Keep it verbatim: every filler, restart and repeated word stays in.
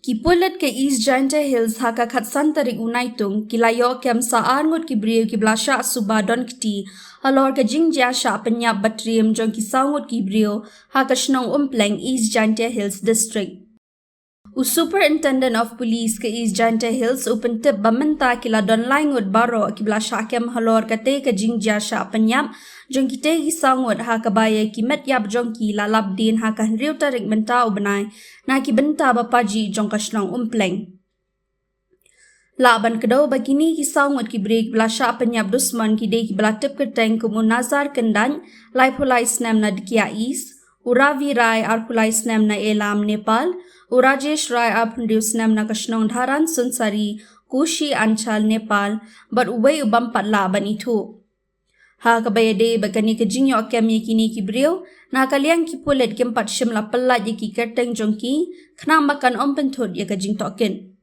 Ki pulit ka East Jaintia Hills ha ka khatsan tarik u Naitung ki la ïoh kem sa ar ngut ki briew kiba la shah suba don kti halor ka jingjia shah pynïap ba triem jong ki saw ngut ki briew ha ka shnong Umpleng, East Jaintia Hills District. U Superintendent of Police ka East Jaintia Hills u pyntip ba mynta ki la don lai ngut baroh kiba la shah kem halor katei ka jingjia shah pynïap jong kitei ki saw ngut, ha kaba ïa ki met ïap jong ki la lap dien ha ka hynriew tarik mynta u bnai na ki bynta ba pajih jong ka shnong Umpleng. Lah ban kdew ba kine ki saw ngut ki briew kiba la shah pynïap dusmon ki dei kiba la tip kyrteng kum u Nazar Kyndait, laiphew lai snem na Dkhiah East, u Ravi Rai, arphew lai snem na Elam, Nepal, u Rajesh Rai, arphew hynriew snem na ka shnong Dharan Sunsari, Kushi Anchal, Nepal, bad uwei u bym pat lah ban ithuh. Ha kaba ïadei bad kane ka jingïoh kem ïa kine ki briew, na ka liang ki pulit kim pat shym la pyllait ïa ki kyrteng jong ki, khnang ba kan ym pynthut ïa ka jingtohkit.